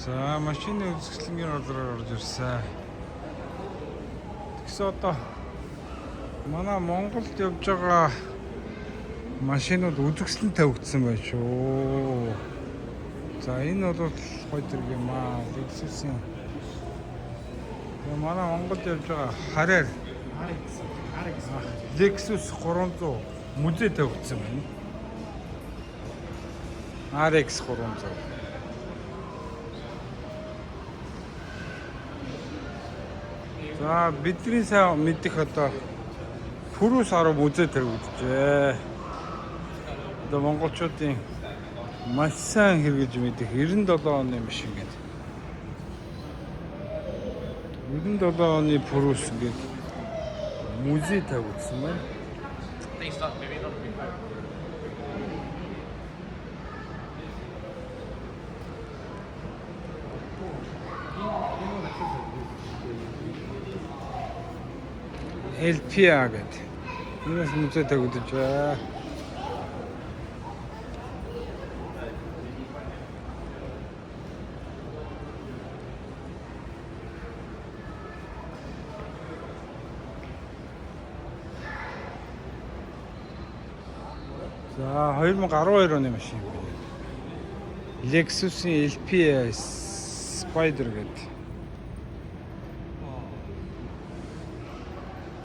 За, машины үзэсгэлэнгийн газраар орж ирсэн. Тэгсэн одоо манай Монголд явж байгаа машинууд үзэсгэлэн тавигдсан байна шүү. За, энэ бол гоё зэрэг юм аа. Lexus-ийн. Тэгээ манай Монголд явж байгаа хараар RX RX. Lexus 300 музей тавигдсан байна. RX 300. За, бидний сайн мэдих одоо Пүрүс 10 музей тавигджээ. Одоо монголчуудын маш сайн хэрэгж мэдих 97 оны машин гэдэг. 97 оны Пүрүс ингээд музей тавигдсан байна. They start maybe not be. LPA гэдэг. Энэс музей тавигдаж байна. За, 2012 оны машин юм байна. Lexus-ийн LPA Spider гэдэг.